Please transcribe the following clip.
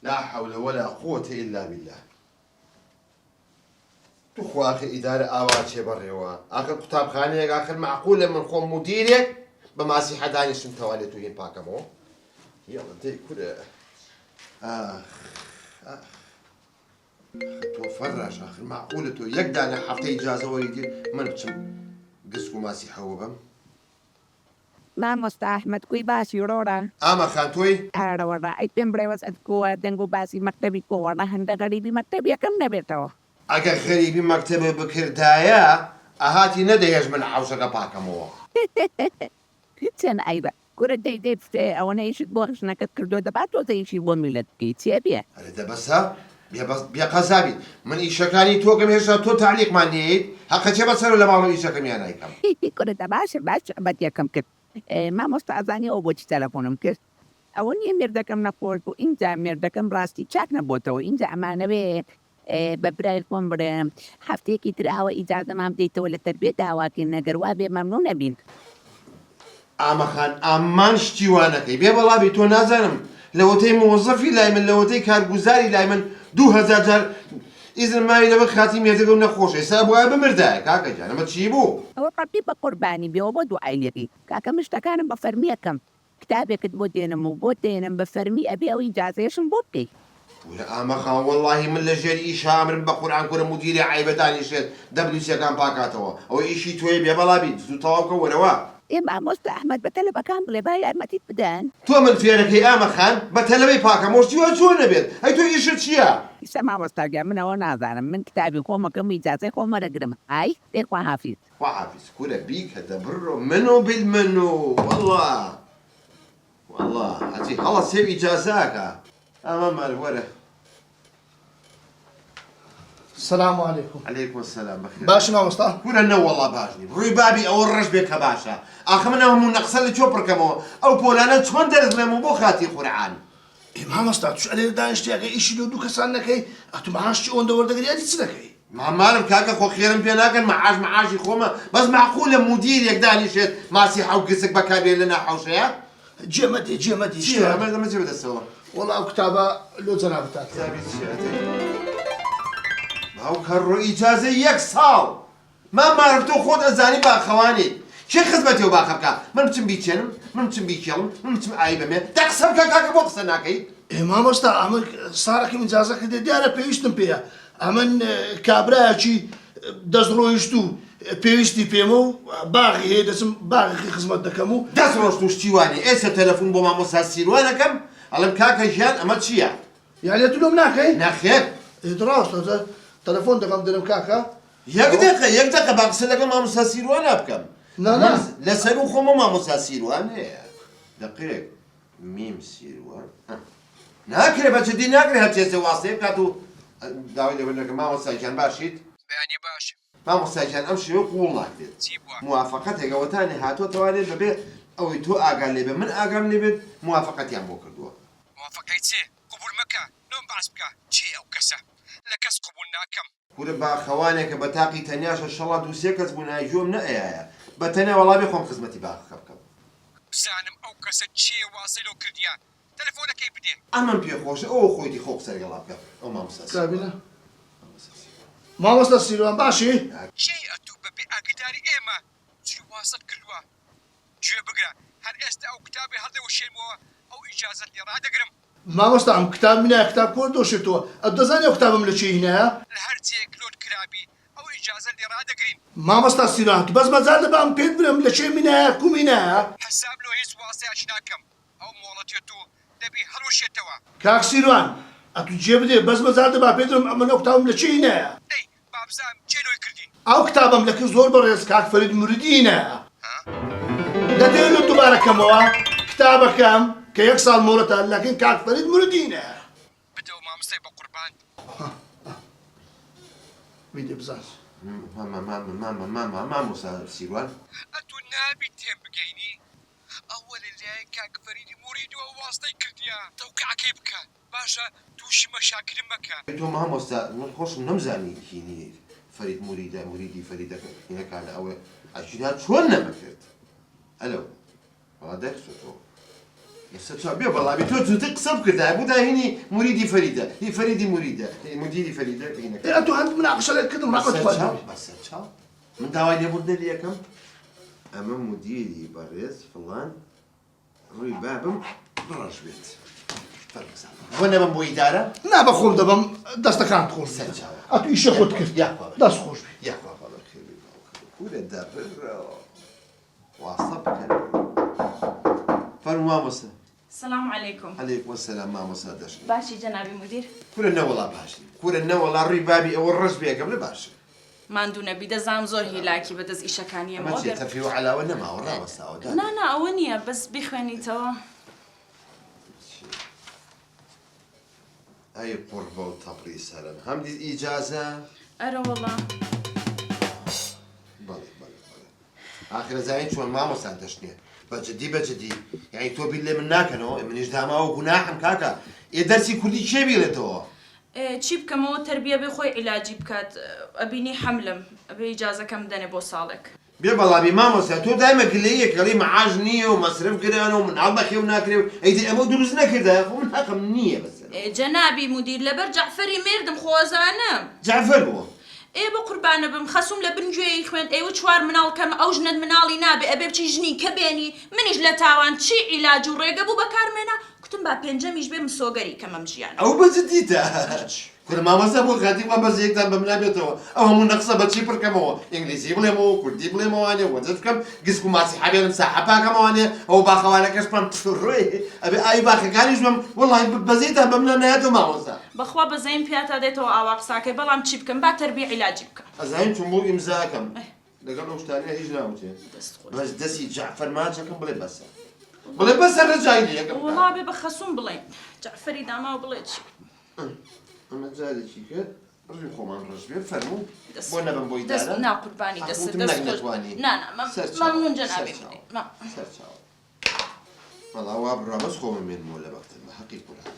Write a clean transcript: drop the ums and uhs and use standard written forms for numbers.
لا حول ولا قوة الا باللە توخوا ئاخر ئیدارە ئاوا چێ بەڕێوە ئاخر قوتابخانەیەک ئاخر مەعقولە من خۆم مدیرێک بە ماسیحە دانیشتم تەوالێت و هین پاکەمەوە یاڵە دەی کورە ئاخ ئاخ تۆ فەرراش ئاخر مەعقولە تۆ یەک دانە هەفتە ئیجازە وەریگیر من بچم گسک و ماسیحەوە بم مامۆستا ئەحمەد کوی باسی ڕۆڕە. ئامە خان تۆی؟ ئارەوەڕا ئەی پێم بڵێ وەزعت کووە دەنگ و باسی مەکتەبی کووە هەندە غەریبی مەکتەب یەکەم نەبێتەوە. ئەگەر غەریبی مەکتەبێ بکردایە ئەهاتی نەدەهێشت من حەوشەکە پاکەمەوە. چەن عەیبە کورە دەی دەی بفێ ئەوەنە ئیشت بۆ ژنەکەت کردوە دەبا تۆزێ ئیشی بۆ میلەت بکەی چیە بێ. ئەرێ دە بەسە بێ قەزا بیت من ئیشەکانی تۆکەم هێشتا تۆ تەعلیقمان لێیت هەقە چێ بەسەرە لە ماڵەوە ئیشەکەمیان نایکەم. کورە دە باشە باشە بەت یەکەم کرد مامۆستا ئەزانی ئەوە بۆچی تەلەفۆنم کرد ئەوە نیە مێردەکەم نەخۆش بوو ئینجا مێردەکەم ڕاستی چاک نەبۆتەوە ئینجا ئەمانەوێ بە برای خۆم بڵێم هەفتەیەکی تر ئاوە ئیجازەمان بدەیتەوە لە تەربیە داواکەین ئەگەر وابێ مەمنون ئەبین. ئامە خان ئامان شتی وا نەکەی بێ بەڵا بی تۆ نازانم لەوەتەی مۆزەفی لای من لەوەتەی کارگوزاری لای من 2000 جار ئیزن ماوی لەبەر خاتری مێردەکەم نەخۆشە ئێستا ئەبوایە بمردایە کاکە گیان ئەمە چی بوو؟ ئەوە ڕەبی بە قوربانی بێ وە بۆ دوعای لێکەی کاکە من شتەکانم بە فەرمی ئەکەم کتابێکت بۆ دێنم و بۆت دەێنم بە فەرمی ئەبێ ئەو ئیجازەیەشم بۆ بکەی. کورە ئامە خان وەڵاهی من لە ژێر ئیشا ئەمرم بە قورئان کورە مودیری عەیبە دانیشێت دەبلوسیەکان پاکاتەوە ئەوە ئیشی تۆیە بێ بەڵا بیت زوو تەواو کە وەرەوە. ئێ مامۆستا ئەحمەد بە تەلەبەکان بڵێ با یارمەتیت بدەن. تۆ من فێرەکەی ئامە خان بە تەلەبەی پاکەمەوە شتی وا چۆن ئەبێت ئەی تۆ ئیشت چیە؟ ئیستا مامۆستا گیان من ئەوە نازانم من کتابی خۆمەکەم و ئیجازەی خۆم وەرەگرم ئای دەی خواحافیز. خواحافیز کورە بیکە دەبڕۆ منو بالمنو وەڵا وەڵا حەجی هەڵە سێو ئیجازە ئەکا. ئامە مەر وەرە. سلام علیکم. علیکم السلام بەخێر. باشی مامۆستا؟ کورە نەوەڵا باش نیم ڕووی بابی ئەوە ڕەش بێ کە باشە ئاخە من ئەو هەموو نەقسە لە کوێ پڕکەمەوە ئەو پۆلانە چۆن دەرس بڵێم و بۆ خاتری قورعان. ئێ مامۆستا توش ئەلێرە دانیشتی ئەگەر ئیشی لۆ دوو کەسان نەکەی ئەتو معاشی ئەوەندە وەردەگری ئەدی چ دەکەی؟ مامارم کاکە خۆ خێرم پێ ناکەن معاش معاشی خۆمە بەس مەعقولە مودیرێک دانیشێت ماسی حەو گسک بەکار بێنێ لە ناو حەوشەیا؟ جێ مەدێ جێ مەدێ چیە ئەمە ئەمە جێ بەدەستەوە؟ وەڵا ئەو کتابە لۆ جەنابت هاتیە. کتابی چیە ئەتێ؟ باوکە ڕۆ ئیجازەی یەک ساڵ مام مارف تۆ خۆت ئەزانی باخەوانیت کێ خزمەتی ئەو باخە بکا من بچم بیچێنم من بچم بیکێڵم من بچم ئاوی بەمێ دە قسە بکە کاکە بۆ قسە ناکەی؟ ئێ مامۆستا ئەمە ساڵێکم ئیجازە کردێ دیارە پێویستم پێیە ئەمن کابرایەکی دەست ڕۆیشتوو پێویستی پێمە و باغی هەیە دەچم باغێکی خزمەت دەکەم و. دەست ڕۆشتوو شتی وا نیە ئێستا تەلەفون بۆ مامۆستا سیروان ئەکەم ئەڵێم کاکە گیان ئەمە چیە؟ یانی ئەتوو لۆم ناکەی؟ نەخێر. ئێ ڕاستە جا تەلەفۆن دەکەم دەرێم کاکە. یەک دەقە یەک دەقە با قسە لەگەڵ مامۆستا سیروانا بکەم. نا نا. من لەسەروو خۆمەوە مامۆستا سیروان هەیە. دەقەیەک میم سیروان ئە. ناکرێ بە جدی ناکرێ هەر چێسێ واستەیە بکات و داوای لێبوردن دەکەم مامۆستا گیان باشیت؟ بەیانی باش. مامۆستا گیان ئەم شێوە قبوڵ ناکرێت. چی بووە؟ موافەقەتێک ئەوەتانێ هاتۆتەوانێ بەبێ ئەوەی تۆ ئاگات لێ بێ من ئاگام لێ بێت موافەقەتیان بۆ کردووە. موافەقەی چێ؟ قبوڵ مەکە لۆم باس بکە کێیە ئەو کەسە لە کەس قبوڵ ناکەم. کورە باخەوانێکە بە تاقی تەنیاشە شەڵا دوو سێ کەس بوونایە گوێم نەئەیایە بە تەنیا وەڵا بێ خۆم خزمەتی باخەکە بکەم. بزانم ئەو کەسە کێیە وازەی لۆ کردیە تەلەفۆنەکەی بدێ. ئەمەم پێ خۆشە ئەوە خۆیتی خۆ قسە لەگەڵا بکە ئەو مامۆستا سیروان. کابینە مامۆستا سیروان باشی؟ کێی ئەتوو بە بێ ئاگەداری ئێمە چی وازەت کردوە گوێ بگرە هەر ئێستا ئەو کتابەی هەڵدەوەشێنمەوە ئەو ئیجازەت لێ ڕادەگرم. مامۆستا ئەم کتاب منایە کتاب کۆر دۆشێتەوە ئەتو دەزانی ئەو کتابەم لە کێ هینایە؟ لە هەر جێیەک لۆت کرابی ئەو ئیجازەت لێ ڕادەگرین. مامۆستا سیران تو بەس مەجال دە بام پێت برێم لە کێ مینایە کو مینایە؟ حساب لۆ هیچ واسەیەکی ناکەم ئەو مۆڵەتیە تو دەبی هەڵوەشێتەوە. کاک سیروان ئەتو جێ بدێ بەس مەجال دە با پێت برێم ئەمن ئەو کتابم لە کێ هینایە؟ دەی با بزانم کێ لۆی کردی. ئەو کتابەم لە کن زۆر بەڕێز کاک فەرید موریدی هینایە. دەتەوێ لۆت دوبارە کەمەوە کتابەکەم کە یەک ساڵ مۆڵەتە لە کن کاک فەرید موریدی هینایە. بدەوە مامۆستای بەقوربان. بیدە بزان. مامە مامە مامە مامە مامۆستا سیروان. ئەتوو نابی تێم بگەینی ئەوە لە لایەن کاک فەریدی موریدەوە واستەی کردیە تەوقیعەکەی بکە باشە توشی مەشاکلم مەکە. تۆ مامۆستا من خۆشم نەمزانی هینی فەرید موریدە موریدی فەریدەکە هینەکانە ئەوە ئەگینا چۆن نەمەکرد ئەلۆ وەڵا دایخستۆتەوە. لەسەر چاو بێ بەڵامی تۆ زووتر قسە بکردایە بوو داهینی موریدی فەریدە هی فەریدی موریدە هی مودیری فەریدە هینەکە. ئێ ئەتۆ هەند مناقشە لێت کردم ڕەحمەت بەسەر خوای چاو لێ بێ. بەسەر چاو من داوای لێبوردنە لێ ئەکەم ئەمە مودیری بەڕێز فڵان ڕووی بابم ڕەش بێت فەرموو سامان. بۆ نەبم بۆ ئیدارە؟ نا بە خۆم دەبەم دەستەکانت خۆش بێت سەرچاوە. ئەتو ئیشێ خۆت کرد یاخوا بەخێر. دەست خۆش بێ. یاخوا بەخێر بێی باوکم. کورە دەڕڕۆ. واستە بکەن. فەرموو مامۆستا. سلام علیکم. علیکم السلام مامۆستا دەشنێ. باشی جەنابی مودیر؟ کورە نەوەڵا باش نیم. کورە نەوەڵا ڕووی بابی ئەوە ڕەش بێ ئەگەم لە باشم. ماندوو نەبی دەزانم زۆر هیلاکی بەدەست ئیشەکانی ئەمە ئێمەوە چیە گەر تەفی و عەلاوە نەماوە ڕاوەستاوە دادە. نا نا ئەوە نییە بەس بیخوێنیتەوە. ئەی قوڕبە و تەپڵی سەرم هەمدیس ئیجازە؟ ئەرەوەڵا. بەڵێ بەڵێ بەڵێ. ئاخر ئەزانی چۆن مامۆستا دەشنێ بە جدی بە جدی یانی تۆ بیر لێ من ناکەنەوە ئێ منیش داماوە گوناحم کاکە ئێ دەرسی کوردی کێ بیڵێتەوە؟ ئێ چی بکەمەوە تەربیە بێ خۆی عیلاجی بکات ئەبینی حەملم ئەبێ ئیجازەکەم بدەنێ بۆ ساڵێک. بێ بەڵامی مامۆستا تۆ دایمە گلەییەک ئەڵێی معاش نییە و مەسرەف گرانە و مناڵ بەخێو ناکرێ و ئەی دەی ئەمەو دروست نەکردایە خۆ من هەقم نییە بەسەرەوە. ئێ جەنابی مودیر لەبەر جەعفەری مێردم خۆ ئەزانم. جەعفەر بۆ؟ ئێ بەقوربانە بم خەسوم لە بن گوێی خوێن ئێوە چوار مناڵ کەمە ئەو ژنەت مناڵی نابێ ئەبێ بچی ژنی کە بێنی منیش لە تاوان چی عیلاج و ڕێگە بوو بەکارم هێنا کوتم با پێنجەمیش بێ مسۆگەری کەم ئەم ژیانە. ئەو بە جدیتە؟ کورە مامۆستا بۆ خاتری وا بەزەیەکتان بە منا بێتەوە ئەو هەموو نەقسە بە چی پڕکەمەوە ئینگلیزی بڵێمەوە کوردی بڵێمەوانێ وەرزش بکەم گسک و ماسی حەبێنم ساحە پاکەمەوانێ ئەوە باخەوانەکەش بکەم ڕۆی ئەبێ ئاوی باخەکانیش بەم وەڵاهی بەزەیتان بە منا نایەتەوە مامۆستا. بەخوا بەزەیم پیاتا دێتەوە ئاوا قساکەی بەڵام چی بکەم با تەربیە عیلاجی بکا. ئەزانی چۆن بۆ ئیمزاکەم لەگەڵ ئەو شتانە هیچ ناوتێ بەس دەسی جەعفەر ماچەکەم بڵێ بەسە بڵێ بەسە ڕەجای لێکەم وەڵا بێ بە خەسوم بڵێن جەعفەری داماو بڵێ چی ئەمە جارێکی کە ڕووی خۆمان ڕەش بێ فەرموو بۆ نەبم بۆی دەست نا قوربانی دەست دەست نەتوانی نا نا مەمنون جەنابی سەرچاوە وەڵا وا بڕا بەس خۆمە مێنمەوە لە بەختم بە حەقی قورئان.